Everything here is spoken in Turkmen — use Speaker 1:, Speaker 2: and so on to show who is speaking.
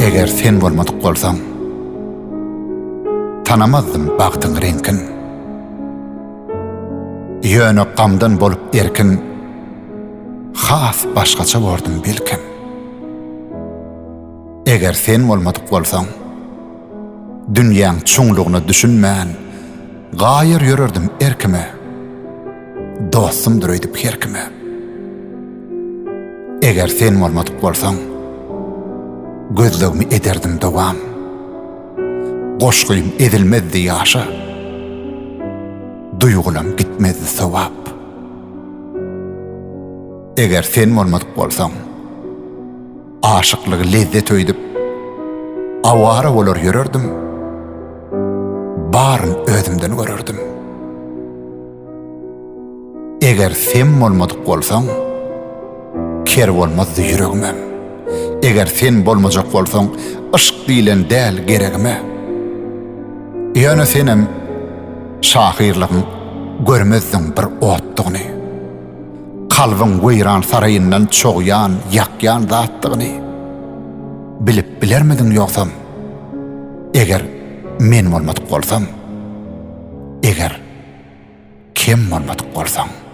Speaker 1: Eger sen bolmadyk bolsaň, Tanamazdym bagtyň reňkin. Ýöne gamdan bolup erkin, Has başgaça bordum belkem. Eger sen bolmadyk bolsaň, Dünýäň çuňlugyna düşünmän, Gaýar ýörerdim erkime. Dostumdyr öýdüp her kime. Eger sen bolmadyk bolsaň, Gözlegimi ederdim dowam. Goşgym ezilmezdi ýaşa, Duýgulam gitmezdi sowap. Eger sen bolmadyk bolsaň, Aşyklygy lezzet öýdüp, Awara bolar ýörerdim, Baryn özümden görerdim. Eger sen bolmadyk bolsaň, Ker bolmazdy ýüregimem. Eger sen bolmajak bolsaň, Yşk diýlen däl geregime. Ýöne senem şahyrlygyň Görmezdiň bir otdugyny. Kalbyň weýran saraýyndan Çogýan, ýakýan zatdygyny. Bilip bilermidiň ýogsam, Eger men bolmadyk bolsam? Eger kem bolmadyk bolsaň.